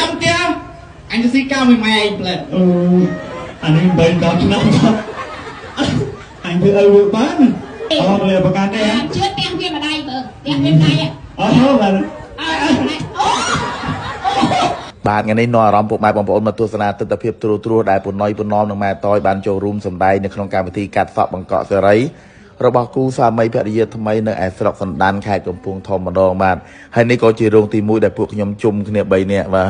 ចាំផ្ទះអញទៅស៊ីកាមួយម៉ែឯងផ្លែត អូអានេះ8 10ឆ្នាំអញធ្វើអីវាបានអត់លាប្រកាន់ទេ ជឿផ្ទះវាម្ដាយបើផ្ទះវាម្ដាយ អូបាទ អើអូ បាទថ្ងៃនេះនាំអារម្មណ៍ពុកម៉ែបងប្អូនមកទស្សនាទិដ្ឋភាពត្រួសត្រាសដែលពណយពណមនិងម៉ែតយបានចូលរួមសម្ដែងនៅក្នុងកម្មវិធីកាត់សក់បង្កក់សេរីរបស់គូស្វាមីភរិយាថ្មីនៅឯស្រុកសណ្ដានខេត្តកំពង់ធំម្ដងបាទហើយនេះក៏ជារោងទី1ដែលពួកខ្ញុំជុំគ្នា3នាក់បាទ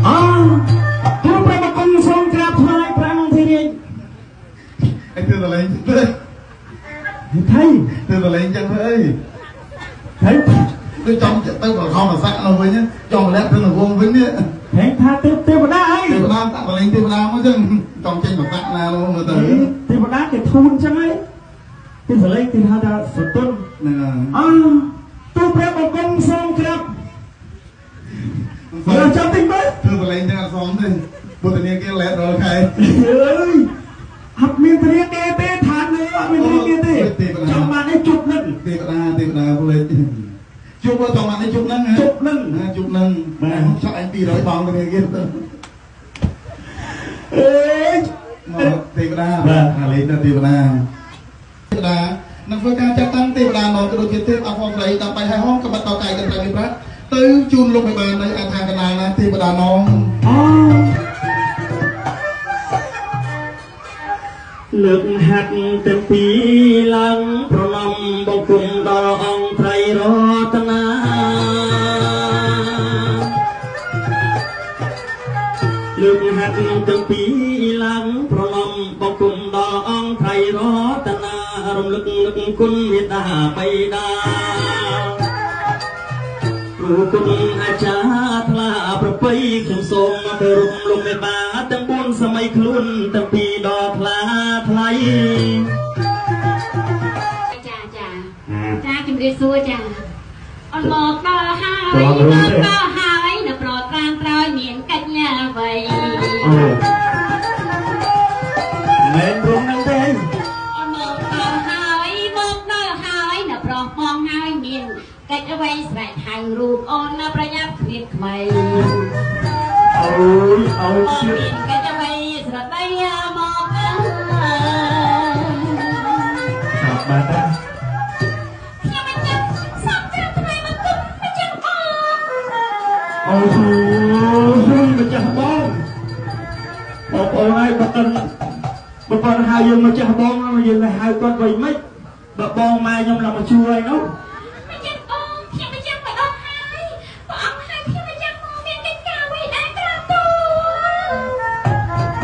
អោទូលព្រះបង្គំសូមក្រាបថ្វាយព្រះអង្គធិរាជ អញធ្វើតលេងទៅ ថៃ ធ្វើតលេងចឹងធ្វើអី ថៃ ដូចចង់ទៅបខំអាស័កនោះវិញចង់លាក់ទៅនវងវិញនេះ ថៃថាទេពទេវតាអី ទេវតាដាក់តលេងទេវតាមកចឹងចង់ចេញមកសាក់ណានោះមើលទៅ ទេវតាគេធូនចឹងហីគេសលេងគេហៅថាសតុន ហ្នឹងហើយ អោទូលព្រះបង្គំសូមក្រាបមើលចាំតិចមើល ធ្វើតលេងចឹងអត់សមទេពុទ្ធនាគារលែតរាល់ខែ អើយអត់មានធនាគារទេឋាននេះអត់មានធនាគារទេចង់បាននេះជប់នឹង ទេវតាទេវតាពលិចជួបចង់បាននេះជប់ហ្នឹង ជប់នឹង ជប់ហ្នឹងបាទឆក់អញ200បងធនាគារទៅ អេ មកទេវតាបាទអាលេងទៅទេវតាទេវតានឹងធ្វើការចាត់តាំងទេវតាមកក៏ដូចជាទេពអភ័ព្វរីដើម្បីឲ្យហងកបិតតកាយកន្ត្រៃមានប្រាក់ទៅជូនលោកឲ្យបាននៅអឋានកណ្ដាលណាទេវតានង អូលើកហាត់ទាំងពីរឡើងប្រណម្យបង្គំដល់អង្គត្រៃរតនាលើកហាត់ទាំងពីរឡើងប្រណម្យបង្គំដល់អង្គត្រៃរតនារំលឹកនឹកគុណមេត្តាបិតា គ្រូគុណអាចារ្យថ្លាប្រពៃខ្ញុំសូមគោរពលោកមេបាទាំង4សម័យខ្លួនទាំងពីរដ៏ថ្លាថ្លៃ ចាចាចាជំរាបសួរចាអូនមកដល់ហើយមកដល់ហើយនៅប្រត្រានត្រោយមានកិច្ចអ្វី អូមែនព្រមនឹងទេ អូនមកដល់ហើយមកដល់ហើយនៅប្រោះបងហើយមានកិច្ចអ្វីស្រែកហៅរូបអូននៅប្រញាប់គ្រៀតខ្មៃ អូយអូយ មក ជឿ មានកិច្ចអ្វីស្រដីមកអើ សាប់បាត់ណា ខ្ញុំមិនចាំសំក្រាបថ្មីមកគុំមិនចាំបង អូយម្ចាស់បងបងប្អូនហើយបើតិនបើគាត់ហៅយើងម្ចាស់បងយើងទៅហៅគាត់វិញមិនបើបងម៉ែខ្ញុំឡើងមកជួយនោះ មិនចាំបងខ្ញុំមិនចាំមកដល់ហើយព្រះអង្គហើយខ្ញុំមិនចាំមកមានកិច្ចការអ្វីដែរក្រាបទូល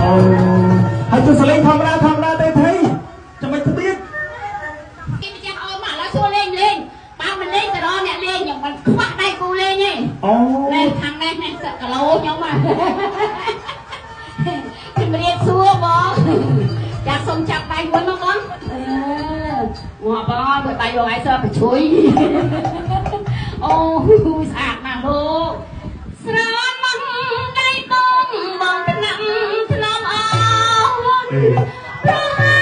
អូហើយទៅសលេងធម្មតាធម្មតាទេថៃចាំមិនទៀត គេមិនចាំអូនមកឥឡូវសួរលេងលេងបើមិនលេងទៅរកអ្នកលេងខ្ញុំមិនខ្វះដៃគូលេងទេ អូ លេងខាងនេះនេះសឹកគីឡូខ្ញុំហ่ะជំរាបសួរបងចាសូមចាប់ដៃមួយមកបងអឺងាប់បងមួយដៃបងឯងសើបជួយអូស្អាតណាស់លោកស្រន់មកដៃបងបងថ្នាក់ថ្នមអូនប្រហា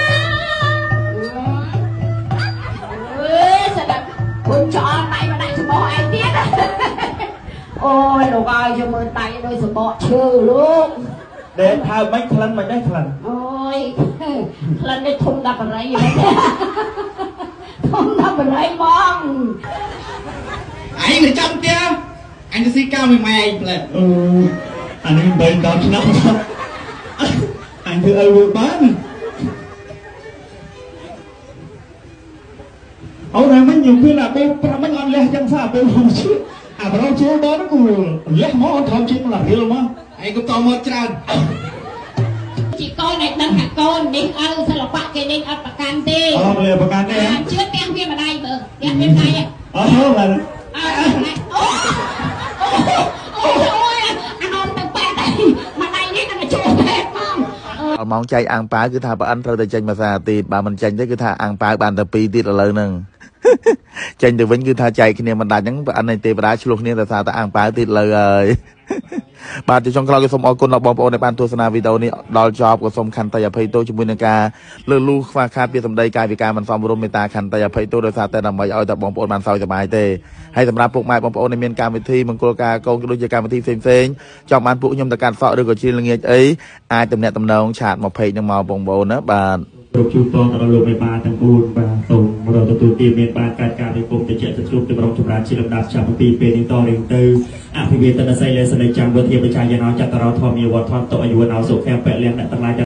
អេស្ដាប់គុណចោលដៃមកដាក់ច្បោះឯងទៀតអូយលោកអើយខ្ញុំមើលដៃដូចសបកឈើលោក ដែលថាមិនក្លិនមិនដែរក្លិន អូយក្លិននេះធំដល់បរិយហ្នឹងធំដល់បរិយហ្មង ឯងទៅចាំផ្ទះអញទៅស៊ីកាមួយម៉ែឯងផ្លែត អូអានេះ8 10ឆ្នាំអញធ្វើអីវាបានអូនមិញខ្ញុំគឺអាពេលប្រាប់មិញអត់លះចឹងសោះអាពេលហូជឿអាប្រោជួលបងហ្នឹងគូលះមកអត់ធំជាងឡារៀលមក ឯងកុំតមកច្រើន ជាកូនឲ្យដឹងថាកូននេះឪសិល្បៈគេលេងអត់ប្រកាន់ទេ អត់លះប្រកាន់ទេ ជឿផ្ទះវាម្ដាយបើផ្ទះវាម្ដាយ អូបាទ អើអូអូអូយអានំទាំងប៉ែតឯងម្ដាយនេះនឹងចូលពេទ្យហ្មង ដល់ម៉ោងចែកអាំងប៉ាវគឺថាប្រអិនត្រូវតែចេញមួយសារទៀតបើមិនចេញទេគឺថាអាំងប៉ាវបានតែពីរទៀតឥឡូវហ្នឹងចេញទៅវិញគឺថាចែកគ្នាមិនដាច់ហ្នឹងប្រអិននៃទេវតាឆ្លោះគ្នាតែថាតែអាំងប៉ាវទៀតលើហើយ បាទជាចុងក្រោយក៏សូមអរគុណដល់បងប្អូនដែលបានទស្សនាវីដេអូនេះដល់ចប់ក៏សូមខន្តីអភ័យទោសជាមួយនឹងការលើលូខ្វះខាតពីសម្ដីកាយវិការមិនសមរម្យមេត្តាខន្តីអភ័យទោសដោយសារតែដើម្បីឲ្យតែបងប្អូនបានសើចសប្បាយទេហើយសម្រាប់ពុកម៉ែបងប្អូនដែលមានកម្មវិធីមង្គលការកូនក៏ដូចជាកម្មវិធីផ្សេងៗចង់បានពួកខ្ញុំទៅកាត់សក់ឬក៏ជាល្ងាចអីអាចទំនាក់ទំនងឆាតមក page នឹងមកបងប្អូនណាបាទ គ្រប់ជូនពរទៅដល់លោកមេបាទាំង4បាទសូមរកទទួលទានមានបានកាត់ការវិគមតិចទៅជួបតម្រង់ចម្រើនជាលំដាប់ចាប់ពីពេលនេះតរៀងទៅអភិវេទនសីលេសនិចាំវិធាបច្ចាយណោចតរោធម្មាវធន្តអាយុណោសុខៈពលៈអ្នកទាំងឡាយ។